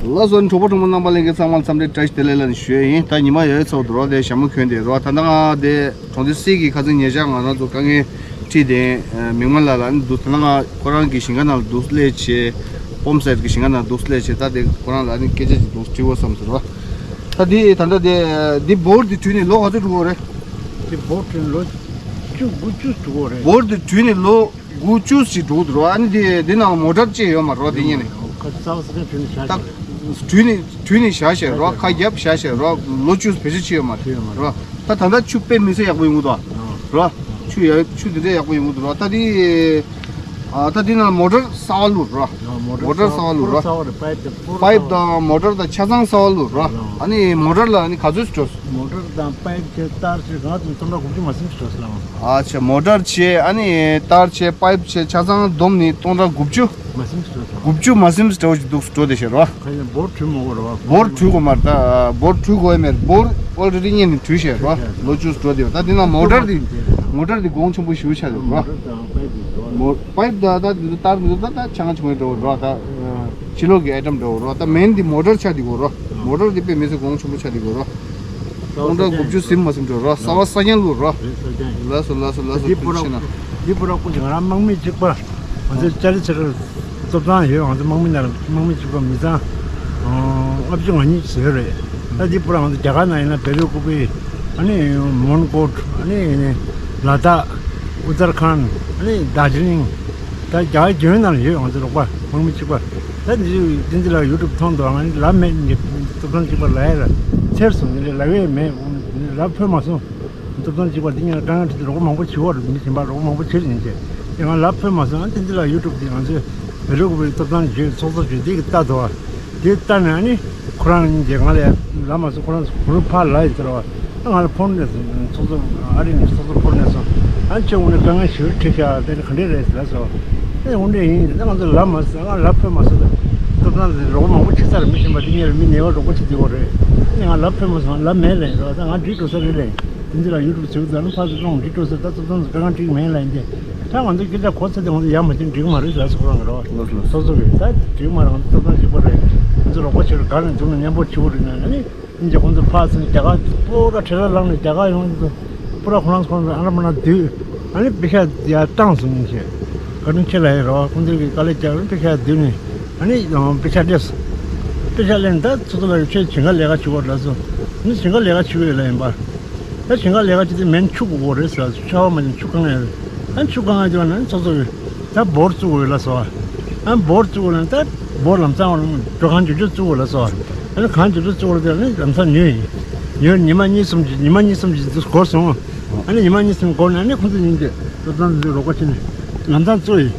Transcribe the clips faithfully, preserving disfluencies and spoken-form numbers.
ལགས་སོ། གྲོགས་པོ་གྲོགས་མོ་རྣམ་པ་ལྷན་རྒྱས་ཚང་མ་ལ་འཚམས་འདྲི་བཀྲ་ཤིས་བདེ་ལེགས་ལ་ནི་ཞུ་ཡ་ཡིན། ད་ཉི་མ་ཡོལ་ཚར་འདུག་རོགས། དེ་ཞྭ་མོ་གྱོན་དེ་རོགས། ད་ལྟ་ང་དེ་གྲོང་སྡེ་སྲིད་ཀྱི་ཁ་སང་ཉེ་ཆར་ང་རང་ཚོ་དཀའ་ངལ་འཕྲད་དེ། མིག་དམར་ལགས་ལ་ནི་འདུག་ད་ལྟ་ང་ཁོ་རང་གི་ཞིང་ཁ་ནང་ལ་འདུག་སླེབས་བྱས། ཧོམ་སའེ་ཊི་གི་ཞིང་ཁ་ནང་འདུག་སླེབས་བྱས། ད་དེ་ཁོ་རང་ལ་ནི་སྐད་ཆ་ཅིག་འདུག་དྲི་དགོས་བསམ་ཟེར་རོགས། ད་དེ་ད་ལྟ་དེ་དེ་འབོར་དེ་དྲུད་ནས་ལོ་ག་ཚོད་འགྲོ་གི་རེད། དེ་འབོར་དྲུད་ནས་ལོ་བཅུ་དགུ་བཅུ་འགྲོ་གི་རེད། འབོར་དེ་དྲུད་ནས་ལོ་དགུ་བཅུ་ཞིག་འགྲོ་གི་འདུག་རོགས། ཨ་ནི་དེ་དེ་ནང་ལ་མོ་ཊར་ཅིག་ཡོད་མ་རེད་རོགས། དེ་གཉིས་ནི། ཁ་ས་བ་ས་ཀན་དྲུད་ནས་བཞག་ད་བྱས་རེད། དྲུད་ནས་དྲུད་ནས་བཞག་བྱས་རོགས། ཁ་བརྒྱབ་བཞག་བྱས་རོགས། ལོ་བཅུ་བེད་སྤྱོད་བྱས་ཡོད་མ་རེད་རོགས། ད་ད་ལྟ་ཆུ་དཔེ་མི་སྲིད་ཡག་པོ་ཡོང་གི་འདུག་རོགས། ཆུ་ཡག་ཆུ་དེ་འདྲ་ཡག་པོ་ཡོང་གི་འདུག་རོགས། ད་དེ་ཨ་ད་དེ་ནང་ལ་མོ་ཊར་གསར་པ་བླུགས་རོགས། མོ་ཊར་གསར་པ་བླུགས་རོགས། པའིབ་དང་མོ་ཊར་དང་ཆ་ཚང་གསར་པ་བླུགས་རོགས། ཨ་ནི་མོ་ཊར་ལ་ཨ་ནི་ག་ཚོད་འགྲོ། མོ་ཊར་དང་པའིབ་བྱས་ཏར་བྱས་གང་དུ་སྟོང་ཕྲག་དགུ་བཅུ་མ་ཟིན་ཞིག་འགྲོ་སོང་། ཨ་ཆ་མོ་ཊར་བྱས་ཨ་ནི་ཏར་བྱས་པའིབ་བྱས་ཆ་ཚང་བསྡོམས་ནས་སྟོང་ཕྲག་དགུ་བཅུ། མ་ཟིན་ཞིག་འགྲོ་སོང་། དགུ་བཅུ་མ་ཟིན་ཞིག་འགྲོ་ཞིག་འདུག་འགྲོ་བསྡད་ཤག་རོ། ཁ་ཡ་འབོར་དྲུད་མ་དགོས་རོ། འབོར་དྲུད་དགོས་མ་རེད་ད། འབོར་དྲུད་དགོས་མེད། འབོར་ཨོལ་རེ་ཌི་སྔོན་ནས་དྲུད་བྱས་རོ། ལོ་བཅུ་འགྲོ་བསྡད་ཡོད། ད་འདི་ན་མོ་ཊར་འདི་མོ་ཊར་འདི་གོང་ཆེན་པོ་ཞེ་པོ་ཆགས་འདུག་རོ། མོ་ཊར་དང་པའིབ་འདི་རོ། པའིབ་ད་ད་འདི་ཏར་འདི་ད་ད་ཆ་ང་ཆུང་ངའི་འགྲོ་རོ་ད། ཕྱི་ལོགས་ཀྱི་ཨའི་ཊམ་འདྲ་བོ་རོ། ད་མེན་འདི་མོ་ཊར་ཆགས་འདི་གོ་རོ། མོ་ཊར་འདི་དཔེ་མི་སྲིད་གོང་ཆེན་པོ་ཆགས་འདི་གོ་རོ། སྟོང་ཕྲག་དགུ་བཅུ་ཟིན་མ་ཟིན་འགྲོ་རོ། གསར་པ་གསར་རྐྱང་བླུགས་རོ། རེད་གསར་རྐྱང་ཡིན། ལགས་སོ་ལགས་སོ་ལགས་སོ། འདི་ཐུགས་རྗེ་ཆེ་གནང་། འདི་པུ་ར་ང་རང་དམག་མི་གཅིག་པ། ང་ཚོ་ཅཱ་ལི་ཚེ་རིང་ཐོབ་ཐང་ཡོད། ང་ཚོ་དམག་མི་ནང་དམག་མི་གཅིག་པ་མི་ཚང་ལྔ་བཅུ་ང་གཉིས་ཟེར་རེད། ད་འདི་པུ་ར་ང་ཚོ་རྒྱ་གར་ནང་ཡིན་ན་བེ་རུ་ཀུ་པི། ཨ་ནི་མོན་གྷོ། ཨ་ནི་ལ་དྭགས། ཨུ་ཏར་ཁཱན། ཨ་ནི་དར་ཇི་ལིང་། ད་རྒྱ་གར་བརྒྱུད་ནང་ཡོད། ང་ཚོ་རོགས་པ་དམག་མི་གཅིག་པ། ད་འདི་འདི་འདི་ལ་ཡུ་ཊུབ་མཐོང་འདུག་ང་ལབ་མེད། ཐོབ་ཐང་གཅིག་པ་ལབ་ཡ་ལ་ཚེར་སོང་། འདི་ལ་ལབ་ཡས་མེད། ལབ་ཕོད་མ་སོང་། ཐོབ་ཐང་གཅིག་པ་འདི་ངས་དཀའ་ངལ་འཕྲད་དུས་རོགས་པ་མང་པོ་བྱེད་འོར་མི་གཞན་པ་རོགས་པ་མང་པོ་བྱེད་ཡིན་ཅེས་དེ་ང་ལབ་ཕོད་མ་སོང་། ཨ་འདི་འདི་ལ་ཡུ་ཊུབ་འདི་ང་ཚོས་བེ་རུ་ཀུ་པི་ཐོབ་ཐང་བརྗོད་ཚོགས་གཙོ་བརྗོད་འདི་གི་ལྟ་འདུག་བ། དེ་ལྟ་ནས་ཨ་ནི་ཁོ་རང་གཉིས་ཀྱིས་ང་ལ་ལབ་མ་སོང་། ཁོ་རང་ཚོ་ཕར་ལབ་ཡིན་ཟེར་བ། ང་ལ་ཕོན་ནས་སོང་། ཚོགས་གཙོ་ཨ་རི་ནས་ཚོགས་གཙོ་ཕོན་ནས་སོང་། ཨ་ནི་ཁྱོད་དངོས་གནས་དཀའ་ངལ་ཞེ་པོ་འཕྲད་ཤག་དེ་ནི་ག་འདྲས་རེད་ཟེར་ལབ་སོང་། ཨེ་དངོས་གནས་ཡིན། ད་ང་ཚོ་ལབ་མ་སོང་། ང་ལབ་ཕོད་མ་སོང་། ད་སྟོབས་ཚང་ཟེར་རོགས་པ་མང་པོ་བྱེད་ས་རེད། མི་གཞན་པ་དེ་ངས་མི་ཉེ་བ་རོགས་པ་བྱེད་དུས་གོ་རེད། ཨ་ནི་ང་ལབ་ཕོད་མ་སོང་། ལབ་མེད་ལབ་ཡིན་རོགས། ད་ང་འགྲིག་འགྲོ་ས་རེད་ལབ་ཡིན། དེ་འདི་ལ་ཡུ་ཊུབ་བྱེད་དུས་ཨ་ནི་ཕར་ཚུར་གླེང་འགྲིག་འགྲོ་ས། ད་སྟོབས་ཚང་ཟེར་དཀའ་ངལ་འགྲིག་མེད་ལབ་ཡིན་ཏེ། ད་ང་ཚོ་སྐད་ཆ་གོ་ཚར་དུས་ང་ཚོ་ཡ་མ་བྱེད་འགྲིག་མ་རེད་ཟེར་སོང་རང་གི་རོགས། སོ་སོ་གི་ད་འགྲིག་མ་རེད། ང་ཚོ་སྟོབས་ཚང་གཅིག་པ་རེད། ང་ཚོ་རོགས་པ་བྱེད་རོགས། ག་ནས་འཛོམས་ན་མཉམ་པོ་བྱེད་དགོས་རེད་ན་ཨ་ནི། ཨིན་ཇི་ཁོང་ཚོ་ཕར་ཚུར་རྒྱ་གར་པུ་ར་ཁྲལ་ལ་ལངས་ནས་རྒྱ་གར་ཡོང་དུས་པུ་ར་ཁོ་རང་ཚོ་ཁོང་ཚོ་ཨ་ར་མ་ན་བསྡུས། ཨ་ནི་པེ་ཤ་ཡར་བཏང་སོང་ཡིན་ཞེས། ག་རེ་ཁྱེད་ལ་ཡོད་རོགས། ཁོང་ཚོ་གིས་དཀའ་ལས་བརྒྱབ་ནས་པེ་ཤ་ཡར་བསྡུས་ནས་ཨ་ནི་པེ་ཤ་སླེབས་སོང་། པེ་ཤ་སླེབས་ནས་ད་ཚོགས་གཙོ་ལགས་ཁྱོད་ཞིང་ཁ་ལས་ཀ་བྱེད་དགོས་ལབ་སོང་། ཨ་ནི་ཞིང་ཁ་ལས་ཀ་བྱེད་དགོས་ལབ་ཡིན་པ། ད་ཞིང་ཁ་ལས་ཀ་བྱེད་དུས་མེན་ཆུ་དགོས་རེད་ཟེར། ཆར་པ་མ་བྱུང་ཆུ་གང་ཡོད་རེད། ཨ་ཆུ་གང་ཡོད་དུས་ན་ཚོགས་གཙོ་གིས་ད་འབོར་བཙུགས་དགོས་ལབ་སོང་། ཨ་འབོར་བཙུགས་དགོས་ལབ། ད་འབོར་ལམ་སང་འགྲོ་ཁང་བཅུ་གཅིག་བཙུགས་དགོས་ལབ་སོང་། ཨ་ནི་ཁང་བཅུ་གཅིག་བཙུགས་དགོས་ལབ་དུས་ཨ་ནི་ལམ་སང་ཉོས་ཡིན། ཉོས་ཉི་མ་གཉིས་གསུམ་གྱི་ཉི་མ་གཉིས་གསུམ་གྱི་འགོར་སོང་། ཨ་ནི་ཉི་མ་གཉིས་གསུམ་འགོར་ནས་ཨ་ནི་ཁོང་ཚོ་གཉིས་ཀྱིས་ཐོབ་ཐང་འདི་རོགས་པ་བྱས་ནས་ལམ་སང་བཙུགས་ཡིན།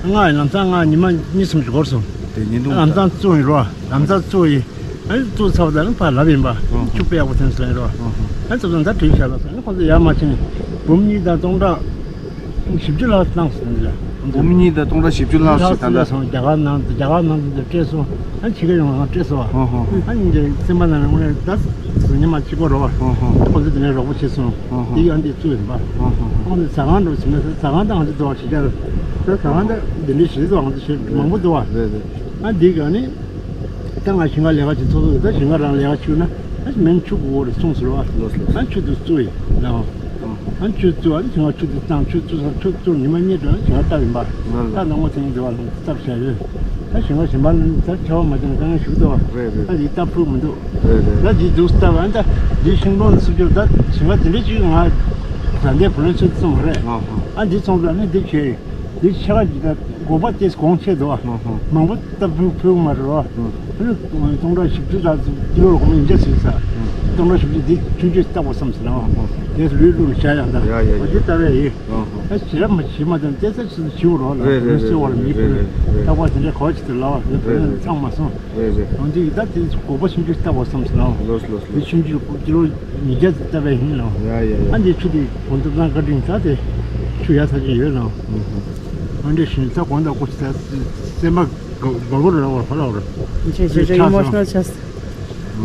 ང་ལམ་སང་ང་ཉི་མ་གཉིས་གསུམ་གྱི་འགོར་སོང་། དེ་ཉིན་ཐུང་ལམ་སང་བཙུགས་ཡིན་རོ། ལམ་སང་བཙུགས་ཡིན། ཨ་ནི་བཙུགས་ཚར་བ་དང་ཕར་ལབ་ཡིན་པ། ཨོ་ཧོ། ཆུ་དཔེ་ཡག་པོ་ཐོན་སོང་ལབ་ཡིན་རོ། ཨོ་ཧོ། ཨ་ནི་ཚོ་ཚང་ད་དུས་བཞག་ལ་སོང་། ཨ་ནི་ཁོང་ཚོ་ཡར་མར་ཕྱིན་ནས་འབུམ་གཉིས་དང་སྟོང་ཕྲག་བཞི་བཅུ་ལྷག་བཏང་སོང་ལ། འབུམ་གཉིས་དང་སྟོང་ཕྲག་བཞི་བཅུ་ལྷག་ཞིག་ད་ལྟ་སོང་། རྒྱ་གར་ནང་རྒྱ་གར་ནང་དུ་སྤྲད་སོང་། ཨ་ནི་ཕྱི་རྒྱལ་ཡོང་ང་སྤྲད་སོང་། ཨོ་ཧོ། ཨ་ནི་ངའི་སེམས་པ་ནང་ལ་དངོས་གནས་ད་ཉི་མ་གཅིག་པ་རོ། ཨོ་ཧོ། ཁོང་ཚོ་དེ་ནས་རོགས་པ་བྱས་སོང་། ཨོ་ཧོ། དེ་ཡང་དེ་བཙུགས་ཡིན་པ། ཨོ་ཧོ། ཁོང་ཚོ་ཟ་ཁང་འགྲོ་ཟིན་ན་ཟ་ཁང་དང་ང་ཚོ་འགྲོ་བ་ཞིག་ཀྱང་ཟ་ཁང་དང་དེ་འདྲའི་ཞིག་ཏུ་ང་ཚོ་ཞིག་མང་པོ་འདུག་བ། རེད་རེད། ཨ་འདི་ག་ནི། ད་ང་ཞིང་ཁ་ལས་ཀ་བྱེད་ཚོགས་གཙོ་ད་ཞིང་ཁ་རང་ལས་ཀ་བྱེད་ན་ཨ་མེན་ཆུ་དགོས་རེད་གསུངས་ཟེར་བ། ལོས་ལོས། ཨ་ཆུ་དུ་བཙུགས་ཡིན་ལ། ཨ་ཆུ་བཙུགས་ཨ་ཞིང་ཁ་ཆུ་དུ་བཏང་ཆུ་བཙུགས་ས་ཆུ་བཙུགས་ཉི་མ་གཉིས་དྲུག་ཞིང་ཁ་བཏབ་ཡིན་པ། ལོས་ལོས། ད་ནང་མ་ཚན་འདི་བ་ལ་བཏབ་བྱ་ཡོད། ད་ཞིང་ཁ་གཞན་པ་ལ་ད་ཆར་པ་མ་བྱུང་དཀའ་ངལ་ཞིག་འདུག་བ། རེད་རེད། ད་འདི་བཏབ་ཕུག་མི་འདུག་རེད་རེད། ད་འདི་འདུག་བཏབ་ཨ་ད་འདི་ཤིང་སྡོང་སུ་སྐྱོར་ད་ཞིང་ཁ་དེ་འདྲས་ཅིག་ང་ད་འདས་བུ་ལོན་ཚོད་བཙོང་རེད། ཨ་འདི་ཚོང་ཚོ་ནི་འདི་བྱས། དེ་ཆ་ག་ཅིག་ད་དགོས་པ་དེ་གོང་ཆེ་འདུག་བ། ཨ་ཧ། མང་པོ་ད་ཕུལ་ཕུལ་མ་རེད་བ། ཨ་ནི་སྟོང་ཕྲག་བཞི་བཅུ་ད་ཀི་ལོ་ལ་གོང་ཡིན་ཆ་ཟིན་ས། ཨ་སྟོང་ཕྲག་བཞི་བཅུ་དེ་ཆུང་ཆུང་བཏབ་པ་བསམ་ཟིན་ན་བ། ཨ་ཧ། དེ་ལུས་ལུས་བྱ་ཡང་ད། ཡ་ཡ་ཡ། འོ་དེ་ལྟ་བས་ཡིན། ཨ་ཧ། ད་ཞི་ར་མ་ཞི་མ་དང་བལྟས་ས་ཞི་ཞི་བ་རོགས་ལ་རེད་རེད་རེད་སེ་བ་ལ་མི་རེད་ཕུལ་རེད་རེད། རྟག་པར་དེ་འདྲ་གོ་ཅི་ད་ལ་བ་རེད་ཕུལ་རེད་རེད། ཚང་མ་སོང་། རེད་རེད། འོ་དེ་ཡི་ད་དེ་དགོས་པ་ཆུང་ཆུང་བཏབ་པ་བསམ་ཟིན་ན་བ། ལོས་ལོས་ལོས། དེ་ཆུང་ཆུང་ཀི་ལོ་ཉིས་བརྒྱ་དེ་བཏབ་པས་ཡིན་ལ་བ། ཡ་ཡ་ཡ། ཨ་འདི་ཆུ་དེ་གོང་དུ་བཏང་བཀའ་དྲིན་ད་དེ་ཆུ་ཡ་ཚ་ཅིག་ཡོད་ལ་བ། ཨ་འདྲས་ཤིང་ཚ་གོང་དང་ཀོ་ཆི་ཚ་སེམས་པ་དགའ་དགའ་པོ་རེད་བ་ཧ་ལ་བ་རེད། ཆེ་ཆེ་ཆེ་ཨི་མོ་ཤི་ནལ་ཆགས་སོང་།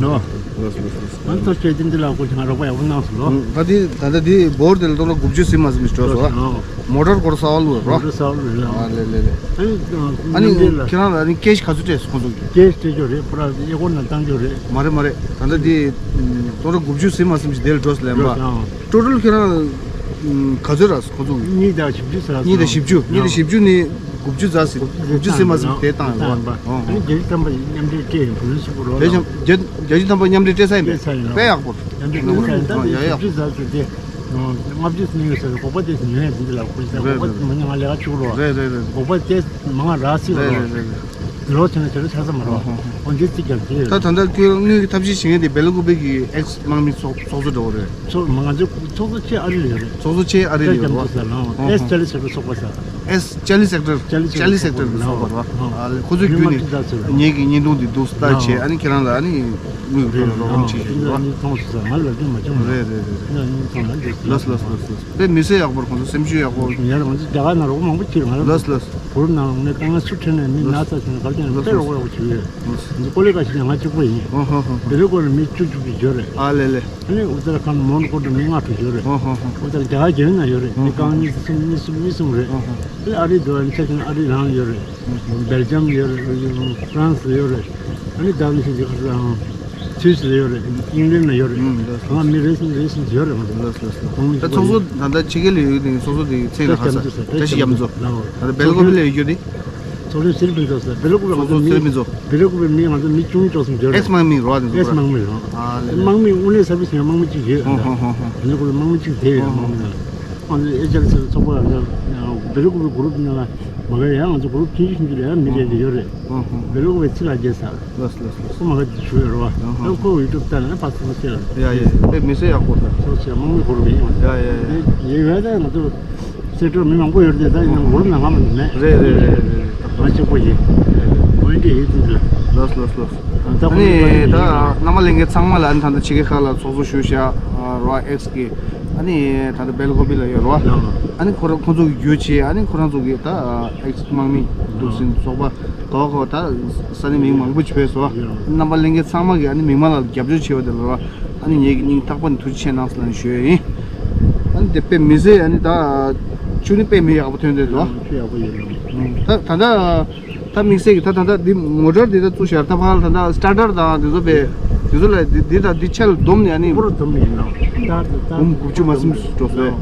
ནོ། ལགས་སོ་ལགས་སོ། ང་ཚོ་ཆོས་སྡིངས་འདི་ལ་སྐུ་ཞབས་རོགས་པ་ཡག་པོ་གནང་སོང་ལོ། ད་འདི་ད་ལྟ་འདི་འབོར་དེ་ལ་སྟོང་ཕྲག་དགུ་བཅུ་ཟིན་མ་ཟིན་མི་སྤྲོད་སོང་། ཨ། མོ་ཊར་སྐོར་གསར་པ་བླུགས་རོ། མོ་ཊར་གསར་པ་བླུགས་ལ། ཨ་ལེ་ལེ་ལེ། ཨ་ནི་ཁྱེད་རང་ལ་ཨ་ནི་ཀེཤ་ག་ཚོད་སྤྲད་སོང་ཁོང་ཚོ་གིས། ཀེཤ་སྤྲད་རྒྱུ་རེད། པུ་ར་ཨེ་ཀོ་ནང་བཏང་རྒྱུ་རེད། མ་རེད་མ་རེད། ད་ལྟ་འདི་སྟོང་ཕྲག་དགུ་བཅུ་ཟིན་མ་ཟིན་ཞིག་དེ་ལ་འགྲོ་སོང་ལེན་པ། ཨ། ཊོ་ཊལ་ཁྱེད་རང་ག་ཚོད་རག་སོང་ཁོང་ཚོ་གིས། གཉིས་དང་བཞི་བཅུ་ཟེར། གཉིས་དང་བཞི་བཅུ། གཉིས་དང་བཞི་བཅུ་ནི་དགུ་བཅུ་ཟ་ཟིན། དགུ་བཅུ་ཟིན་མ་ཟིན་དེ་བཏང་ཡོད་པ། ཨ་ནི་བརྒྱད་ཅུ་ཐམ་པ་མཉམ་འབྲེལ་སྤྲད་ཡིན། བུ་ལོན་སུ་པོ་རོ། དེ་བཞིན་བརྒྱད་བརྒྱད་ཅུ་ཐམ་པ་མཉམ་འབྲེལ་སྤྲད་ས་ཡིན་པས། སྤྲད་ས་ཡིན་རོ། དཔེ་ཡག་པོ། མཉམ་འབྲེལ་སྤྲད་ས་ཡིན། ད་ཡ་ཡ། བཞི་བཅུ་ཟ་ཟིན་དེ། ལྔ་བཅུ་ཟིན་ཡོད་ཟེར། སྒོག་པ་དེ་ཟིན་ཡོད་ཡ། འདི་འདི་ལ་སྒོག་པ་ཟིན་མ་ཉམས་ང་ལས་ཀ་བཅུག་རོགས། རེད་རེད་རེད། སྒོག་པ་དེ་མང་ང་རག་སྲིད་རོགས། རེད་རེད་རེད། ལོ་ཆེ་ན་ཆེ་རུ་ཆགས་ས་མ་རོགས། འོ་འདི་རྩིས་རྒྱབ་ཀྱི་ཡོད། ད་ད་ལྟ་ཁྱོད་དངུལ་གྱི་ཐབས་ཤེས་བྱེད་མཁན་དེ་སྦེལ་ཀོབ་པའི་གི་ཨེགས་དམག་མི་ཚོགས་ཚོགས་གཙོ་འདྲ་བོ་རེད། ཚོགས་མང་ང་ཚོའི་ཚོགས་གཙོ་ཆེ་ཨ་རི་ལ་ཡོད་རེད། ཚོགས་གཙོ་ཆེ་ཨ་རི་ལ་ཡོད་རོགས། ཨེགས་ཅལ་ལི་སེག་ཊར་ཚོགས་པ་ས། ཨེགས་ཅལ་ལི་སེག་ཊར། ཅལ་ལི་སེག་ཊར་ཅལ་ལི་སེག་ཊར་གི་ཚོགས་པ་རོགས། ཨ་ལེ། ཁོ་ཚོས་བརྒྱུད་ནས་ངེད་ཀྱི་བརྙན་ཐུང་འདི་འདུག་ལྟ་བྱས། ཨ་ནི་ཁྱེད་རང་ལ་ཨ་ནི་དངུལ་གྱི་ཐོག་ལ་རོགས་རམ་བྱེད་བཞིན་ཡོད་རོགས། ང་ལ་རྒྱུ་མ་བྱུང་། རེད་རེད་རེད། ང་གཉིས་མཐོང་ལ་འདི། ལགས་སོ་ལགས་སོ་ལགས་སོ། དཔེ་མི་ཚེ་ཡག་པོ་རེད། ཁོང་ཚོ་སེམས་ཤུགས་ཡག་པོ། ཡར་ང་ཚོ་རྒྱ་གར་ནང་རོགས་མང་པོ་ཁྱེར། ང་ལ། ལགས་སོ་ལགས་སོ། གུ་རུབ་ནང་ངས་ད་ང་སུ་ཁྲིད་ནས་མི་ན་ཚ་བྱུང་ན་གར་ཀྱང་དཔེ་རོགས་ཡག་པོ་བྱུང་ཡོད། ང་ཚོ་ཀོ་ལི་ག་ཤི་ནས་ང་གཅིག་པོ་ཡིན། ཧོ་ཧོ་ཧོ་ཧོ། བེ་ལི་ཀོ་ནས་མི་བཅུ་བཅུ་གི་འབྱོར་རེད། ཨ་ལེ་ལེ། ཨ་ནི་ཨུ་ཏར་ཁན་མོན་གྷོ་ནས་མི་ལྔ་དྲུག་འབྱོར་རེད། ཧོ་ཧོ་ཧོ། ཨུ་ཏར་རྒྱ་གར་རྒྱལ་ཡོངས་ནང་ཡོད་རེད། ཧོ་ཧོ། མི་རྐང་གཉིས་གསུམ་གཉིས་གསུམ་གཉིས་གསུམ་རེད། ཧོ་ཧོ། ཨ་ནི་ཨ་རི་འགྲོ་བ་ནི་ཆ་ཆེན་ཨ་རི་རང་ཡོད་རེད། ཧོ་ཧོ། སྦེལ་ཇམ་ཡོད་རེད། ཧྥ་རན་སི་ཡོད་རེད། ཨ་ནི་ད་ནི་ཤི་ཇི་ཁ་སང་། སུད་སི་ལ་ཡོད་རེད། ཨིང་ལན་ལ་ཡོད་རེད། ཨུམ། ལགས་སོ། ང་མི་རེ་ཟུང་རེ་ཟུང་ཡོད་རེད། ང་ཚོ། ལགས་སོ་ལགས་སོ། གོང་ནས་ད་ཚོགས་གཙོ་ད་ལྟ་ཕྱི་རྒྱལ་ལ་ཡོད་དེ་ཚོགས་གཙོ་དེ་ཚེ་ལ་ཧ་ས། བཀྲ་ཤིས་རྒྱ་མཚོ། ད་ལྟ་སྦེལ་ཀོབ་ལ་ཡོད་རྒྱུ་དེ། ཚོགས་གཙོ་སི་ལི་པིན་ཚོགས་ས། སྦེལ་ཀོབ་ལ་ང་ཚོ་ཚོགས་གཙོ་མི། སི་ལི་པིན་ཚོགས། སྦེལ་ཀོབ་ལ་མི་ང་ཚོ་མི་བཅུ་གཉིས་ཙམ་ཡོད་རེད། ཨེགས་དམག་མི་རོགས་དེ་ཚོ། ཨེགས་དམག་མི་རོགས། ཨ་ལེ། དམག་མི་དངོས་གནས་གསར་པ་ཞིག་དམག་མི་གཅིག་ཡོད། ཧོ་ཧོ་ཧོ་ཧོ། དེ་ཚོ་དམག་མི་གཅིག་དེ་ཡོད། ཧོ་ཧོ། དམག་མི་ང་ཚོ་ཨེ་ཅལ་སི་ཚོགས་པ་ལ་སྦེལ་ཀོབ་གི་གུ་རུབ་ནང་ལ་མ་ག་ཡ་ང་ཚོ་གུ་རུབ་ཆུང་ཆུང་ཆུང་ཆུང་ལ་ཡ་མི་རེ་རེ་ཡོད་རེད། ཧོ་ཧོ། སྦེལ་ཀོབ་པའི་ཚི་ལ་རྒྱལ་ས། ལགས་སོ་ལགས་སོ། ཁོ་མ་ག་ཞུ་ཡོད་རེད་བ། ཨ་ཧ། ཨ་ཁོ་ཡུ་ཊུབ་ལྟ་ན་ཕ་སི་མ་ཤེས་རེད། ཡ་ཡ། དཔེ་མི་ཚེ་ཡག་པོ་རེད། སོ་སོའི་དམག་མི་གུ་རུབ་ཡིན། ཡ་ཡ་ཡ། ཡིན་ཡོད་ད། ང་ཚོ་སེ་ཀྲོ་མི་མང་པོ་ཡོད་རེད། ད་ཡིན་ནའང་གུ་རུབ་ནང་ང་མ་མེད། རེད་རེད་རེད་རེད། ང་གཅིག་པོ་ཡིན། འོན་ཏེ་ཡིན་ཚུལ་ལ། ལགས་སོ་ལགས་སོ། ད་ཨ་ཁོ་ནི་ཡིན་ད་ཡིན། རྣམ་པ་ལྷན་རྒྱས་ཚང་མ་ལ། ཨ་ནི་ད་ལྟ་ཕྱི་རྒྱལ་ཁག་ལ་ཚོགས་གཙོ་ཞུ་བཞག་རོ། ཨེགས་ཀྱི། ཨ་ནི་ད་ལྟ་སྦེལ་ཀོབ་པི་ལ་ཡོད་རོ། ཨ་ནི་ཁོ་རང་ཁོ་ཚོ་གི་རྒྱུ་ཆེ། ཨ་ནི་ཁོ་རང་ཚོ་གི་ད་ཨེགས་དམག་མི་འདུག་ཟིན་ཚོགས་པ། གོ་གོ། ད་ས་ནས་མི་མང་པོ་ཅིག་ཕེབས་སོང་། རྣམ་པ་ལྷན་རྒྱས་ཚང་མ་གིས་ཨ་ནི་མི་མང་ལ་རྒྱབ་སྐྱོར་བྱེད་པ་དེ་ལ་ཨ་ནི་ངེད་ཀྱི་སྙིང་ཐག་པ་ནས་ཐུགས་རྗེ་ཆེ་གནང་ཟེར་ནས་ཞུ་ཡ་ཡིན། ཨ་ནི་དེ་དཔེ་མི་ཚེ་ཨ་ནི་ད་ཆུ་ནི་དཔེ་མི་ཡག་པོ་ཐོན་བསྡད་འདུག། ཆུ་ཡག་པོ་ཡོད་ལ། ད་ད་ད་ད་དམིགས་བསལ་གྱི་ད་ད་ད་འདི་མོ་ཊར་འདི་ད་བཙུགས་ཤར་ད་ཕར་ད་ད་སི་ཊར་ཊར་དང་འདི་ཚོ་པས་འདི་ཚོ་ལ་འདི་འདི་ད་འདི་ཆ་ལ་བསྡོམས་ནས་ཨ་ནི་པོ་ར་བསྡོམས་ནས་ཡིན་ནམ། ད་ད་ད་འབུམ་དགུ་བཅུ་མ་ཟིན་འགྲོ་སོང་།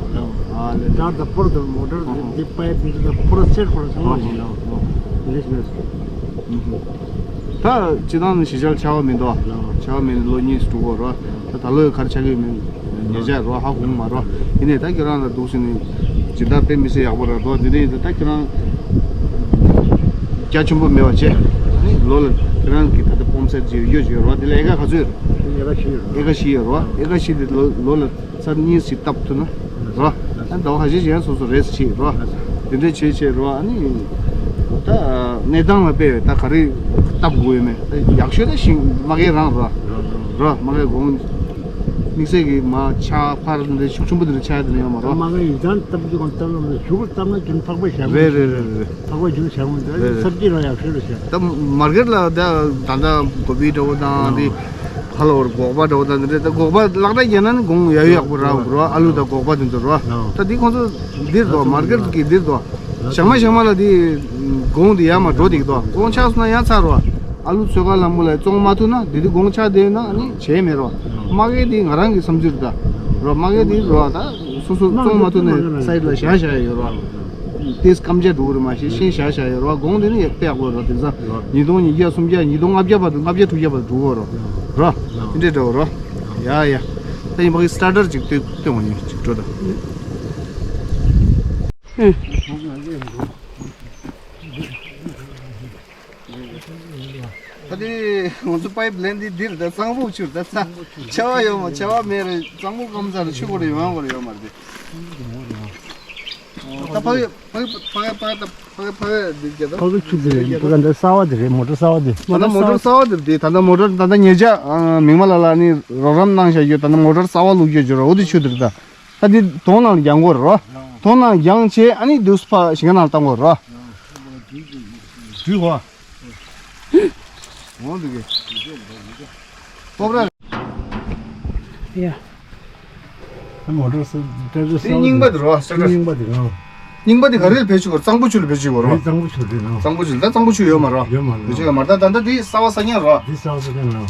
ཨ་ལེ། ད་ད་པོ་ར་བསྡོམས་མོ་ཊར་འདི་པའི་པི་ད་པོ་ར་སེར་པོ་ར་ཚང་མ་ཡིན་ནམ། ཨིན་ཇི་ནི་ཡར། ད་སྤྱིར་བཏང་ནི་གཞིས་ཆགས་ལ་ཆར་པ་མི་འདུག་ཨ། ཆར་པ་མེད་ནས་ལོ་གཉིས་སུ་འགྲོ་གི་རེད། ད་ད་ལོ་ཡང་ག་རེ་ཆགས་ཀྱི་ཡོད་མེད་ཉེ་ཆར་རོ་ཧ་གོ་གི་མ་རེད། ཡིན་ནའི་ད་ཁྱོད་རང་ལ་འདུག་ཟེར་ནས་སྦྱིན་བདག་དཔེ་མི་སྲིད་ཡག་པོ་རེད་འདུག། འདི་འདྲ་ཡིན་ད་ད་ཁྱོད་རང་རྒྱ་ཆེན་པོ་མེད་པ་བྱས། ཨ་ནི་ལོ་ལ་ཁྱོད་རང་གི་ད་ལྟ་སྤོམ་སེལ་ཅིག་ཡོད་ཅིག་ཡོད་རེད་བ། འདི་ལ་ཨེ་ཀ་ག་ཚོད་ཡོད་རེད། ཨེ་ཀ་བཞི་ཡོད་རེད། ཨེ་ཀ་བཞི་ཡོད་རེད་བ། ཨེ་ཀ་བཞི་འདི་ལོ་ལོ་ལ་ཚར་གཉིས་ཤིག་བཏབ་ཐུབ་ན་རོ། ཨ་ཟླ་བ་ཁ་ཤས་ཤིག་ཡང་སོ་སོ་རེ་སི་ཊི་བྱེད་རོ། དེ་འདྲ་བྱེད་བྱེད་རོ། ཨ་ནི་ད་གནས་སྟངས་ལ་དཔེ་ད་ག་རེ་བཏབ་དགོས་ཡོད་མེད་ད་ཡག་ཤོས་ད་ཤིང་མ་གའི་རང་རོ། རོ་མ་གའི་གོང་དམིགས་བསལ་གྱི་མ་ཆར་པ་འདི་འདྲ་ཤུགས་ཆེན་པོ་འདི་འདྲ་ཆགས་ཡ་དེ་འདྲ་ཡོད་མ་རོ། མ་གའི་ཡིག་ཚང་བཏབ་རྒྱུ་གང་བཏབ་ལ་མ་གཞུག་གུ་བཏབ་ན་རྒྱུན་ཕག་པ་བཞག་རེད་རེད་རེད་རེད། ཕག་པ་རྒྱུན་བཞག་མི་འདུག། རེད་རེད། སབ་ཇི་རང་ཡག་ཤོས་རེད་ཤག། ད་མར་ཀེཊ་ལ་ད་ད་ད་གོ་བི་འདྲ་བོ་དང་འདི། ཧ་ལོ་བར་སྒོག་པ་འདྲ་བོ་དང་འདི་འདྲ་ད་སྒོག་པ་ལག་བརྡ་རྒྱག་ན་ནི་གོང་ཡག་ཡག་པོ་རག་འགྲོ། ཨ་ལུ་དང་སྒོག་པ་དེ་ཚོ་རོ། ད་འདི་ཁོང་ཚོ་འདིར་དོ་མར་ཀེཊ་གི་འདིར་དོ་ཞག་མ་ཞག་མ་ལ་འདི་གོང་འདི་ཡར་མར་འགྲོ་འདུག་དོ། གོང་ཆག་སོང་ན་ཡང་ཚར་རོ། ཨ་ལུ་ཚོད་ཁ་ལ་མོ་ལ་བཙོང་མ་ཐུབ་ན་འདི་འདི་གོང་ཆག་བསྡད་ན་ནི་བྱས་མེད་རོ། མ་གི་འདི་ང་རང་གི་བསམ་ཚུལ་ད་རོ། མ་གི་འདི་རོ་ད་སོ་སོ་བཙོང་མ་ཐུབ་ནས་སའིཌ་ལ་བཞག་བཞག་ཡོད་རོ། དེས་སྐམ་ཆ་འགྲོ་གི་རེད་མ་གཞི་ཤིང་བཞག་བཞག་ཡོད་རེད་བ། གོང་དེ་ནི་ཡག་དཔེ་ཡག་པོ་རེད་བ། དེང་སང་ཉིས་སྟོང་ཉིས་བརྒྱ་སུམ་བརྒྱ་ཉིས་སྟོང་ལྔ་བརྒྱ་བར་དུ་ལྔ་བརྒྱ་དྲུག་བརྒྱ་བར་དུ་འགྲོ་གི་རེད་བ། དེ་འདྲས་འདྲ་བོ་རེད་བ། ཡ་ཡ། ད་ཡིན་པ་གི་སི་ཊར་ཊར་ཅིག་ལྟོས་ལྟོས་འོང་ཉིན་ཅིག་འགྲོ་ད། ད་དེ་ང་ཚོ་པའིབ་ལེན་འདི་འདིར་ད་གཙང་པོ་ཆུར་ད་ཚ་ཆར་པ་ཡོད་མ་ཆར་པ་མེད་རེད། གཙང་པོ་སྐམ་ས་རེད། ཆུ་གོ་རེ་ཡོང་ཡ་གོ་རེ་ཡོད་མ་རེད། ད་ཕ་གི་ཕ་གི་ཕ་གི་ཕ་གི་ཕ་གི་ཕ་གི་འདི་རྒྱ་ད། ཕ་གི་ཆུ་དེ་རེད། ཕ་གི་འདི་གསར་པ་དེ་རེད། མོ་ཊ་གསར་པ་དེ། ད་ལྟ་མོ་ཊ་གསར་པ་དེ་རེད། དེ་ད་ལྟ་མོ་ཊ་ད་ལྟ་ཉེ་ཆར་མིག་དམར་ལགས་ལ་ནི་རོགས་རམ་གནང་བཞག་རྒྱུ་ད་ལྟ་མོ་ཊ་གསར་པ་བླུགས་རྒྱུ་བརྗོད་རོགས། འོ་དེ་ཆུ་དེ་རེད་ད། ད་འདི་དོང་ནང་རྒྱག་དགོས་རེད་རོ། དོང་ནང་རྒྱག་བྱས་ཨ་ནི་དུས་སུ་ཕ་ཞིང་ཁ་ནང་བཏང་དགོས་རོ། འོ་འདི་གི་སྤོབས་ར། ཡ། མོ་ཊ་སི་ཊར་ཊར་དེ་རྙིང་པ་དེ་རོ། རྙིང་པ་དེ་རང་། རྙིང་པ་དེ་ག་རེ་ལ་བེད་སྤྱོད་དགོས། གཙང་པོ་ཆུ་ལ་བེད་སྤྱོད་དགོས་རོ། རེད། གཙང་པོ་ཆུ་རེད་རང་། གཙང་པོ་ཆུ་ད་གཙང་པོ་ཆུ་ཡོད་མ་རོ། ཡོད་མ་རེད། བེད་སྤྱོད་ཡོད་མ་རེད། ད་ད་ད་འདི་གསར་པ་གསར་རྐྱང་རོ། འདི་གསར་པ་གསར་རྐྱང་རོ།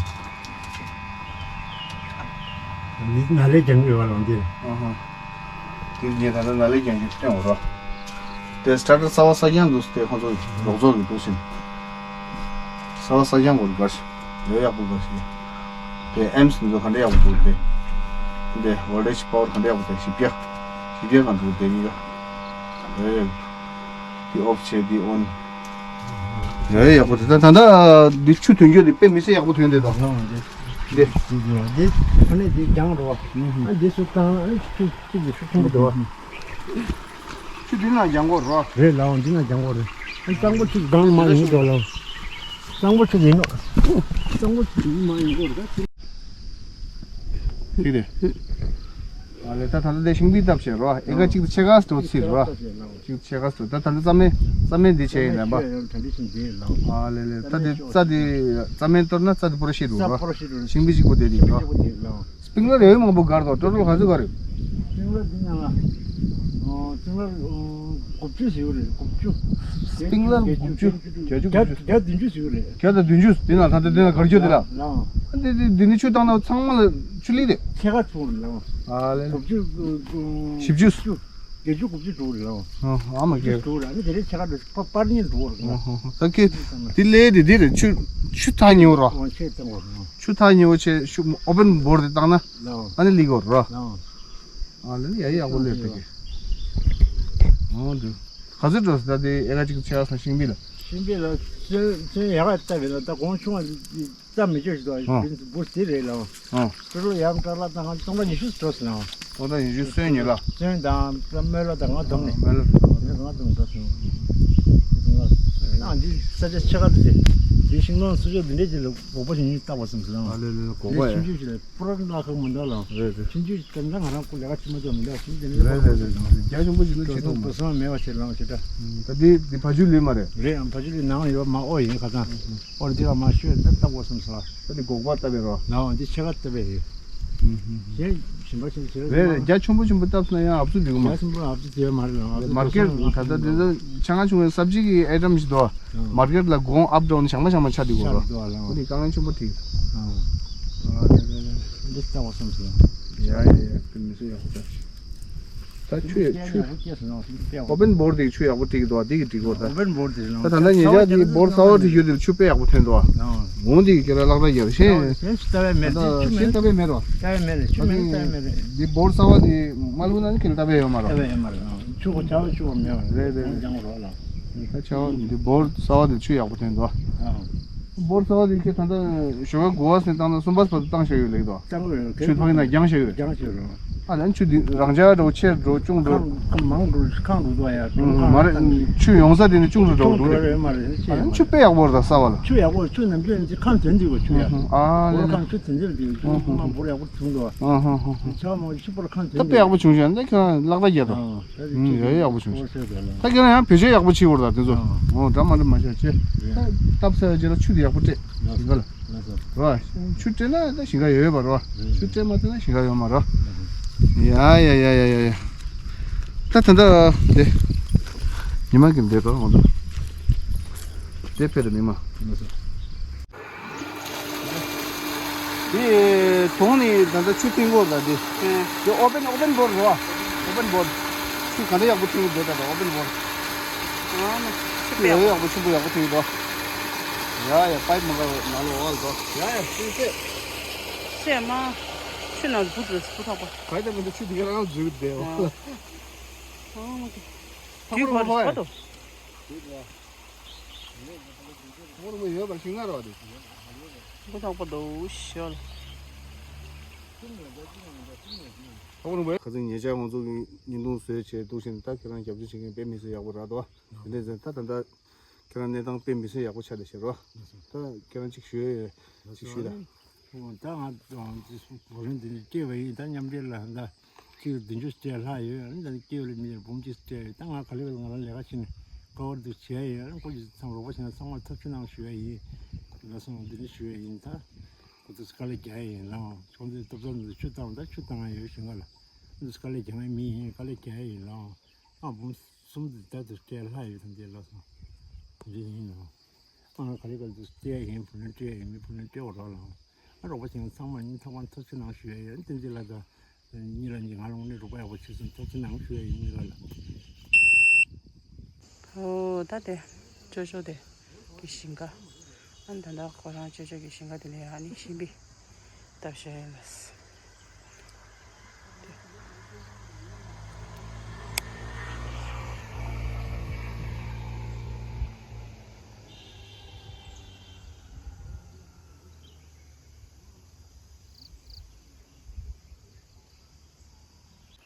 འདི་ནཱ་ལས་ཀྱང་ཡོད་པ་རང་འདི། ཨ་ཧ། དེ་ངས་ད་ལྟ་ནཱ་ལས་ཀྱང་གི་སྟོན་འོ་རོ། དེ་སི་ཊར་ཊར་གསར་པ་གསར་རྐྱང་འདུག་དེ་ཁོང་ཚོ་རོགས་ཚོགས་ཀྱི་འདུག་ཟིན། གསར་པ་གསར་རྐྱང་གོ་རུ་གར་ཞིག་ཡོད། ཡག་པོ་གར་ཞིག་དེ་ཨེམ་སི་འདུག་ག་འདྲ་ཡག་པོ་འདུག་དེ། དེ་ཝོལ་ཊེ་ཇི་པ་ཝར་ག་འདྲ་ཡག་པོ་དེ་བཞི་བརྒྱ། བཞི་བརྒྱ་གང་འདུག་དེ་གཉིས་ཀ་ཡོད། ཡག་པོ་དེ་ད་ད་ད་འདི་ཆུ་ཐོན་རྒྱུ་དེ་དཔེ་མི་སྲིད་ཡག་པོ་ཐོན་དེ་ད། འདི་འདི་ཁོ་ནས་འདི་རྒྱང་རོ། ཨ་འདི་སུ་བཏང་ཨ་ཆུ་ཆུ་གི་ཆུ་ཐོན་གི་འདུག་ཆུ་འདི་ན་ལྗང་གོ་རོ། རེད་ལགས། འདི་ན་ལྗང་གོ་རེད། ཨ་གཙང་པོ་ཆུ་གང་མ་ཡིན་འགྲོ་ལགས། གཙང་པོ་ཆུ་ཡིན་ནོ། གཙང་པོ་ཆུ་མ་ཡིན་གོ་རེད། ཐིག་རེད། ཨ་ལེ་ད་ད་ལྟ་དེ་ཤིང་པི་བཏབ་བྱས་རོ། ཨེ་ཀ་གཅིག་ཏུ་ཕྱེད་ཀ་ཙམ་བརྩིས་རོ། གཅིག་ཏུ་ཕྱེད་ཀ་ཙམ། ད་ད་ལྟ་རྩྭ་སྨན་རྩྭ་སྨན་འདི་བྱས་ཡིན་ལབ་པ། ཨ་ལེ་ལེ་ད་དེ་རྩྭ་དེ་རྩྭ་སྨན་གཏོར་ན་རྩྭ་དེ་པོ་ར་ཤི་འགྲོ་རོ། ཤིང་པི་གཅིག་པོ་དེ་རེད་རོ། སྤིང་ལར་ཡོད་མང་པོ་བསྒར་དོ། ཊོ་ཊལ་ག་ཚོད་བསྒར་ཡོད། སྤིང་ལར་འདི་ནང་ལ། ཨོ། སྤིང་ལར། ཨོ། དགུ་བཅུ་ཟེར་གྱི་རེད། དགུ་བཅུ། སྤིང་ལར་དགུ་བཅུ། བརྒྱད་ཅུ། བརྒྱ་བརྒྱ་བདུན་ཅུ་ཟེར་གྱི་རེད། བརྒྱ་དང་བདུན་ཅུ། འདི་ནང་ད་ལྟ་འདི་ནང་བསྒར་རྒྱུ་དེ་ལ། ལའང་། འདི་འདི་འདི་ནི་ཆུ་བཏང་ན་ཚང་མ་ལ་ཆུ་ལི་རེད། ཕྱེད་ཀ་ཚུགས་རེད་ལའང་། ཨ་ལེ་ལེ། དགུ་བཅུ། ཨོ། བཞི་བཅུ། བརྒྱད་ཅུ་དགུ་བཅུ་འགྲོ་གི་རེད་ལའང་། ཨ་ཨ་མ་དགུ་བཅུ་གེ། འགྲོ་གི་རེད། ཨ་ནི་དེ་རིང་ཕྱེད་ཀ་འགྲོ། པ་པར་གཉིས་འགྲོ་གི་རེད་ལའང་། ཨ་ཧ་ཧ། ད་ཀི་འདི་ལས་དེ་འདི་རེད། ཆུ་ཆུ་ཐག་ཉེ་བོ་རོ། ཨོ་ཆེ་བཏང་བ་རོ། ཆུ་ཐག་ཉེ་བོ་ཆེ་ཤུ་ཨོ་པན་བོར་དེ་བཏང་ན། ལའང་། ཨ་ནི་ལི་གོ་རོ། ལའང་། ཨ་ལེ་ལེ་ཡ་ཡག་པོ་ལས་ཕེ་གི། ཨོ་འདུག་ག་ཚོད་འགྲོ་ཟེར་ད་དེ་ཨེ་ཀ་གཅིག་ཕྱེད་ཀ་ཙམ་ཤིང་པི་ལ། ཤིང་པི་ལ་ཚོན་ཚོན་ཡག་ག་བཏབ་པས་ལ། ད་གོང་ཆུང་བ་རྩྭ་མི་སྐྱོ་ཞིག་འདུག་ཨ། བུ་བུ་དེ་རེད་ལ། ཨ། ཀྲོ་ལོ་ཡག་ཀྲ་ལ་དང་ང་སྟོང་ཕྲག་ཉི་ཤུ་འགྲོ་ཟེར་ན། སྟོང་ཕྲག་ཉི་ཤུ་ཚོན་ཉི་ལ། ཚོན་དང་སྨོན་ལ་དང་ང་བསྡོམས་ནས། སྨོན་ལ། ང་བསྡོམས་འགྲོ་ཟེར་ན། ཨ་འདི་ས་ཆ་ཕྱེད་ཀ་དེ་དེ་ཤིང་སྡོང་སུ་ཆོག་འདི་འདྲས་ཅིག་ལ་སྒོག་པ་ཞིག་ཉིད་བཏགས་པ་སེམས་ཟེར་ན། ཨ་ལེ་ལེ་ལེ་སྒོག་པ་ཡ། ཆུང་ཆུང་ཞིག་ལ། པུ་ར་ལ་ཁག་མི་འདུག་ལ། རེད་རེད། ཆུང་ཆུང་སྐབས་ན་ང་རང་ཁུ་ལས་ཀ་ཅི་མ་ཆོག་མི་འདུག་ཆུང་དེ་ནས་རེད་རེད་རེད། རྒྱ་ཆེན་པོ་ཞིག་ལ་ཆེ་ཐུབ་མ། བུ་སོང་མེད་པ་ཆེ་ལང་ཆེ་ད། ད་དེ་དེ་བ་ཇུ་ལི་མ་རེད། རེད། ཨམ་བ་ཇུ་ལི་ནང་ཡོད་མ། ཨོ་ཡིན་ཁ་ཚང་། ཨོ་རི་དེ་ལ་མ་ཤོད་ད་ལྟ་བོ་སོང་ས། ད་དེ་སྒོག་པ་ལྟ་བའི་རོ། ལའོ་འདི་ཕྱེད་ཀ་ལྟ་བའི་རེད། ཞེས་ཞིམ་པ་ཞིམ་ཞིམ། རེད་རེད། རྒྱ་ཆེན་པོ་ཆེན་པོ་བཏབ་ན་ཡང་ཨབ་སུ་འགྲིག་གི་མ། རྒྱ་ཆེན་པོ་ཨབ་སུ་དེ་མ་རེད་ལ། མར་ཀེཊ་ད་ལྟ་དེ་ཚོ་ཆ་ང་ཆུང་བའི་སབ་ཇི་གི་ཨའི་ཊམ་ཞིག་འདུག་མར་ཀེཊ་ལ་གོང་ཨབ་ཌའོན་ཞག་མ་ཞག་མ་ཆགས་འདུག་གོ་ར། ཤར་འདུག་ཨ་ལ། ཨོ་དེ་དཀའ་ངལ་ཆེན་པོ་འགྲིག་ཨ། ཨ་ལེ་ལེ་ལེ། འདི་ལྟ་བ་སོང་ཟེར། ཡ་ཡ་ཡ་དེ་མི་སྲིད་ཡག་པོ་ད། ད་ཆུ་ཡ་ཆུ། ཨོ་པན་བོར་དེ་ཆུ་ཡག་པོ་འགྲིག་འདུག་དེ་གི་འགྲིག་གོ་ད། ཨོ་པན་བོར་དེ་ལ། ད་ད་ལྟ་ཉེ་ཆར་དེ་བོར་གསར་བ་དེ་ཡོད་དེ་ཆུ་དཔེ་ཡག་པོ་ཐོན་འདུག་འོང་དེ་གི་ཁྱེད་རང་ལག་བརྡ་རྒྱབ་ཤེས། ཤེས་ལྟ་བའི་མེད་དེ་ཆུ་མེད། ཤེས་ལྟ་བའི་མེད་རོ། ལྟ་བའི་མེད་རེད། ཆུ་མེད་ལྟ་བའི་མེད་རེད། དེ་བོར་གསར་བ་དེ་མ་ལུག་ན་ཁྱེད་ལྟ་བའི་ཡོད་མ་རོ། ལྟ་བའི་ཡོད་མ་རེད། ཆུ་གོ་ཆ་བ་ཆུ་གོ་མེད་བ་རེད། རེད་རེད། ད་ཆ་བ་དེ་བོར་གསར་བ་དེ་ཆུ་ཡག་པོ་ཐོན་འདུག་བོར་གསར་བ་དེ་ཁྱེད་ད་ལྟ་ཞོགས་ཀ་དགུ་པ་ཟིན་བཏང་ན་གསུམ་པ་བར་དུ་བཏང་བཞག་ཡོད་ལེགས་དོ། བཏང་གི་ཡོད། ཆུ་ཕག་ཡིན་ན་རྒྱང་བཞག་ཡོད། རྒྱང་བཞག་ཡོད། ཨ་ལན་ཆུ་འདི་རང་འཇགས་འགྲོ་ཆེར་འགྲོ་ཆུང་འགྲོ། ཁང་ཁང་མང་འགྲོ་ཁང་འགྲོ་འདུག་ཡ། ཁང་མ་རེད། ཁང་ཆུ་ཡོང་ས་དེ་ནི་ཆུང་རུ་འགྲོ་ཆུང་འགྲོ་འགྲོ་རེད། རེད་མ་རེད། ཨ་ལན་ཆུ་དཔེ་ཡག་པོ་རེད་ད་གསར་བ་ལ། ཆུ་ཡག་པོ་ཆུ་ནམ་རྒྱུན་འདི་ཁང་དོན་འདི་གོ་ཆུ་ཡ། ཨ་ལན་ཁང་ཆུ་དོན་འདི་འདི་ཆུ་ཁང་འབོར་ཡག་པོ་བྱུང་འདུག་ཨ་ཧ་ཧ་ཧ། ཆ་མང་ཤི་པོར་ཁང་དོན་ད་དཔེ་ཡག་པོ་བྱུང་ཤག་འདི་ཁྱོད་ལག་བརྡ་རྒྱབ་དང་། ཨ། ཡ་ཡ་ཡག་པོ་བྱུང་། ད་ཁྱེད་རང་ཡང་བེད་སྤྱོད་ཡག་པོ་བྱེད་དགོས་རེད་ད་དེ་ཚོ། ཨོ་འདྲ་མ་འདྲ་མ་བྱ་བྱེད། ད་བཏབ་ཚར་རྗེས་ལ་ཆུ་དེ་ཡག་པོ་སྤྲད་ཞིང་ཁ་ལ་རོ། ཆུ་སྤྲད་ན་ད་ཞིང་ཁ་ཡོད་ཡོད་པ་རོ། ཆུ་སྤྲད་མ་ཐུབ་ན་ཞིང་ཁ་ཡོད་མ་རོ། ཡ་ཡ་ཡ་ཡ་ཡ་ཡ། ད་ད་ད་དེ་ཉི་མ་གི་འདེད་དོ་འོང་ད། དེ་ཕེ་ད་མི་མ། དེ་དོང་ནས་ད་ལྟ་ཆུ་བཏིང་གོ་ད་དེ། ཨེ། དེ་ཨོ་པན་ཨོ་པན་བོར་རེད་བ། ཨོ་པན་བོར། ཆུ་ག་འདྲ་ཡག་པོ་བཏིང་གི་འདུག་ད་ད་ཨོ་པན་བོར། ཨ་ནི། ཆུ་ཡག་ཡག་པོ་ཆུ་པོ་ཡག་པོ་བཏིང་གི་འདུག་ཡ་ཡ་པའིབ་མ་ག་ནང་ལོགས་འོག་ལ་འགྲོ། ཡ་ཡ་ཆུ་ཚད། ཚད་མ། ཆུ་ནང་འབུ་འཛུལ་འབུ་ཐག་པ། ག་ཡི་ད་མི་འདུག་ཆུ་དེ་ག་རང་འཛུལ་བསྡད་བ། ཨ་མ་གི། ཐག་པ་རུ་མ་པ་ཡ། ཐག་པ་རུ་མ་ཡོད་པར་ཤིང་ནགས་རེད་བ་དེ། འབུ་ཐག་པ་འདུག་ཤོད། ཁ་སང་ཉེ་ཆར་ང་ཚོ་གི་བརྙན་ཐུང་བཟོས་བྱས་འདུག་བཞིན་ད་ཁྱེད་རང་རྒྱབ་སྐྱོར་བྱེད་མཁན་དཔེ་མི་སྲིད་ཡག་པོ་རག་འདུག་དེ་འདྲ་ཟེར་ད་ད་ལྟ་ཁྱེད་རང་གནས་སྟངས་དཔེ་མི་སྲིད་ཡག་པོ་ཆགས་བསྡད་ཤག་རོ། ད་ཁྱེད་རང་གཅིག་ཞུ་ཡ་ཡོད་གཅིག་ཞུས་ད། ད་ང་གོ་རིམ་འདི་ནས་སྐྱེས་པ་ཡིན། ད་མཉམ་འབྲེལ་ལ་ད་གཅིག་བདུན་ཅུ་སྤྲད་ལྷག་ཡོད། ཨ་ནི་ད་སྐྱེས་པ་ལ་མི་འབུམ་གཅིག་སྤྲད་ཡོད། ད་ང་ག་ལེ་བ་ལ་ང་རང་ལས་ཀ་བྱེད་ནས་དཀའ་བར་འདུག་བྱས་ཡོད། ཨ་ནི་ཁོ་ཚོ་ཚང་མ་རོགས་པ་བྱས་ན་ཚང་མར་ཐབས་ཤེས་གནང་ཞུ་ཡ་ཡིན། ལགས་སོ། འདི་ནས་ཞུ་ཡ་ཡིན་ད། ཁོ་ཚོས་དཀའ་ལས་རྒྱག་ཡིན་ལ། ཁོང་ཚོས་སྟོབས་ཚང་ཚོས་ཆུ་བཏང་ད་ཆུ་བཏང་ཡ་ཡོད་ཞིང་ག་ལ། ཁོ་ཚོས་དཀའ་ལས་རྒྱག་ཡ་མི་ཡིན། དཀའ་ལས་རྒྱག་ཡ་ཡིན་ལ། ཨ་འབུམ་གསུམ་དུ་ད་དུ་སྤྲད་ལྷག་ཡོད་དམ་དེ་ལ་སོང་། འདི་ཡིན་ལ། ཨ་ག་ལེ་ག་ལེ་དུ་སྤྲད་ཡ་ཡིན། བུ་ལོན་སྤྲད་ཡ་ཡིན། མི་བུ་ལོན་སྤྲད་འོ་རོགས་ལ། ཨ་རོགས་པ་བྱེད་མཁན་ཚང་མ་སྙིང་ཐག་པ་ཐུགས་ཆེ་གནང་ཞུ་ཡ་ཡོད། བསྟན་འཛིན་ལགས་དང་གཉིས་ལ་གཉིས་ང་རང་ནས་རོགས་པ་ཡག་པོ་བྱས་སོང་། ཐུགས་ཆེ་གནང་ཞུ་ཡ་ཡིན་གཉིས་ལ་ལ། ཨོ་ད་དེ་ཅོ་ཅོ་དེ་གི་ཞིང་ཁ། ཨ་ད་ད་ཁོ་རང་ཅོ་ཅོ་གི་ཞིང་ཁ་དེ་ནས་ཨ་ནི་ཤིང་པི་བཏབ་བཞག་ཡོད་ལ།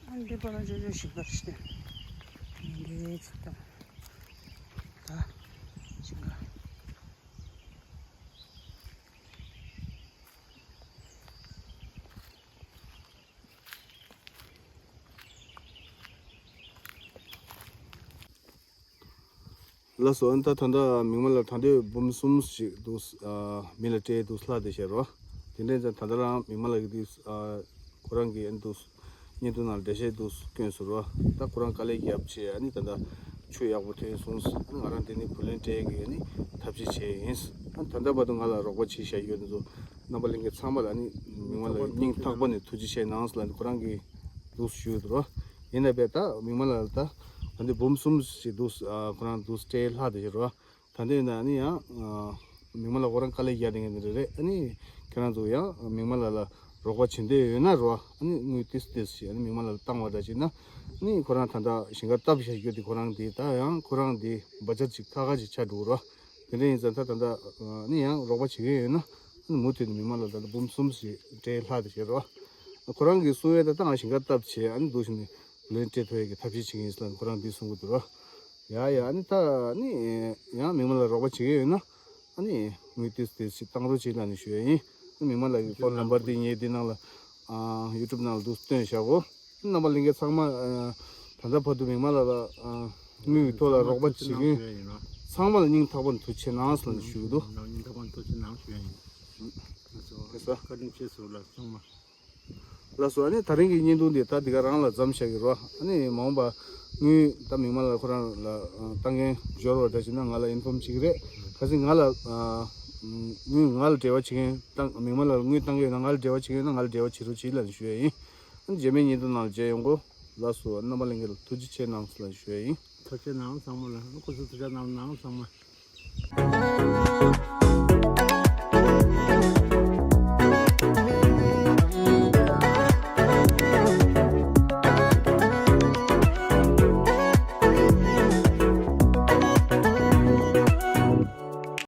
ཨ་འདི་པར་ཅོ་ཅོ་ཞིག་པར་ཤི། འདི་ཅི་ད། ད་ཞིག་ག་ལགས་སོ། ཨ་ནི་ད་ད་ལྟ་མིག་དམར་ལགས་ད་ལྟའི་འབུམ་གསུམ་ཞིག་འདུག་ཨ་མི་ལ་སྤྲད་འདུག་ལྷག་བསྡད་བཞག་རོ། དེ་འདྲ་ཡིན་ཙང་ད་ལྟ་རང་མིག་དམར་ལགས་ཀྱི་དུས་ཨ་ཁོ་རང་གི་ཨ་ནི་འདུག་བརྙན་ཐུང་ནང་ལ་འགྲེལ་བཤད་འདུག་བསྐྱོན་སོང་རོ། ད་ཁོ་རང་དཀའ་ལས་རྒྱབ་བྱས་ཨ་ནི་ད་ལྟ་ཆུ་ཡག་པོ་ཐོན་སོང་། ཨ་ནི་ང་རང་དེ་ནི་བུ་ལོན་སྤྲད་ཀྱི་ཨ་ནི་ཐབས་ཤེས་བྱས་ཡིན། ཨ་ནི་ད་ལྟ་བར་དུ་ང་ལ་རོགས་པ་བྱས་བཞག་ཡོད་འདུག་རྣམ་པ་ལྷན་རྒྱས་ཚང་མ་ལ་ཨ་ནི་མིག་དམར་ལགས་སྙིང་ཐག་པ་ནས་ཐུགས་རྗེ་ཆེ་གནང་ཟེར་ལ་ཁོ་རང་གིས་འདུག་ཞུས་འདུག་རོ། ཡིན་ན་བས་ད་མིག་དམར་ལགས་ད་ད་འདི་འབུམ་གསུམ་ཞིག་འདུག་ཨ་ཁོ་རང་འདུག་སྤྲད་ལྷག་བསྡད་བཞག་རོ། ད་འདི་ཡིན་ན་ཨ་ནི་ཡང་ཨ་མིག་དམར་ལགས་ཁོ་རང་དཀའ་ལས་རྒྱག་བསྡད་མཁན་དེ་འདྲ་རེད། ཨ་ནི་ཁྱེད་རང་ཚོ་ཡང་མིག་དམར་ལགས་ལ་རོགས་པ་བྱེད་འདོད་ཡོད་ན་རོ། ཨ་ནི་དངུལ་ཏིས་ཏིས་ཞིག་ཨ་ནི་མིག་དམར་ལགས་ལ་བཏང་བ་འདྲ་བྱས་ན། ཨ་ནི་ཁོ་རང་ད་ལྟ་ཞིང་ཁ་བཏབ་བཞག་རྒྱུ་དེ་ཁོ་རང་དེ་ད་ཡང་ཁོ་རང་དེ་བ་ཇེཊ་ཅིག་ཁག་ཁག་ཅིག་ཆགས་འགྲོ་རོ། དེ་འདྲ་ཡིན་ཙང་ད་ད་ལྟ་ཨ་ནི་ཡང་རོགས་པ་བྱེད་ཀྱི་ཡོད་ན། ཨ་ནི་མུ་མཐུད་ནས་མིག་དམར་ལགས་ད་ལྟ་འབུམ་གསུམ་ཞིག་སྤྲད་ལྷག་དེ་བྱེད་རོ། ཁོ་རང་གིས་གསུང་ཡས་ད་ད་ང་ཞིང་ཁ་བཏབ་བྱས་ཨ་ནི་འདུག་ཞིག་ནས་ལོན་སྤྲད་ཐུབ་ཡས་ཀྱི་ཐབས་ཤེས་བྱེད་ཀྱི་ཡིན་ཟེར་ལ་ཁོ་རང་འདི་གསུང་གི་འདུག་རོ། ཡ་ཡ། ཨ་ནི་ད་ཨ་ནི་ཡང་མིག་དམར་ལགས་རོགས་པ་བྱེད་ཀྱི་ཡོད་ན། ཨ་ནི་དངུལ་ཏིས་ཏིས་ཞིག་བཏང་རོགས་བྱེད་ལབ་ནས་ཞུ་ཡ་ཡིན། ཨ་ནི་མིག་དམར་ལགས་ཀྱི་ཕོན་ནམ་བར་འདི་ངས་འདི་ནང་ལ་ཨ་ཡུ་ཊུབ་ནང་ལ་འདུག་སྟོན་བཞག་གོ། རྣམ་པ་ལྷན་རྒྱས་ཚང་མ་ཨ་ད་ལྟ་བར་དུ་མིག་དམར་ལགས་ལ་ཨ་དངུལ་གྱི་ཐོག་ལ་རོགས་པ་བྱེད་མཁན་ཚང་མ་ལ་སྙིང་ཐག་པ་ནས་ཐུགས་རྗེ་ཆེ་གནང་ཟེར་ལབ་ནས་ཞུ་གི་འདུག་སྙིང་ཐག་པ་ནས་ཐུགས་རྗེ་ཆེ་གནང་ཞུ་ཡ་ཡིན། ལགས་སོ། བཀའ་དྲིན་ཆེ་ཟེར་ལ་ཚང་མ། ལགས་སོ། ཨ་ནི་ད་རིང་གི་བརྙན་ཐུང་འདི་ད་འདི་ག་རང་ལ་མཚམས་བཞག་གི་རོ། ཨ་ནི་མ་འོངས་པ་དངུལ་ད་མིག་དམར་ལགས་ཁོ་རང་ལ་ཨ་བཏང་མཁན་འབྱོར་བ་འདྲ་བྱས་ན་ང་ལ་ཨིན་ཕོམ་བྱེད་ཀྱི་རེད། གལ་སྲིད་ང་ལ་ཨ་དངུལ་ང་ལ་འབྲེལ་བ་བྱེད་མཁན་བཏང་མིག་དམར་ལགས་ལ་དངུལ་བཏང་གི་ཡོད་ན་ང་ལ་འབྲེལ་བ་བྱེད་ཀྱི་ཡོད་ན་ང་ལ་འབྲེལ་བ་བྱེད་རོགས་བྱེད་ལབ་ནས་ཞུ་ཡ་ཡིན། ཨ་ནི་རྗེས་མའི་བརྙན་ཐུང་ནང་ལ་མཇལ་ཡོང་གོ། ལགས་སོ། རྣམ་པ་ལྷན་རྒྱས་ལ་ཐུགས་རྗེ་ཆེ་གནང་ཟེར་ལབ་ནས་ཞུ་ཡ་ཡིན། ཐུགས་རྗེ་གནང་ཚང་མ་ལ། སྐུ་གཟུགས་ཐུགས་རྗེ་གནང་གནང་ཚང་མ།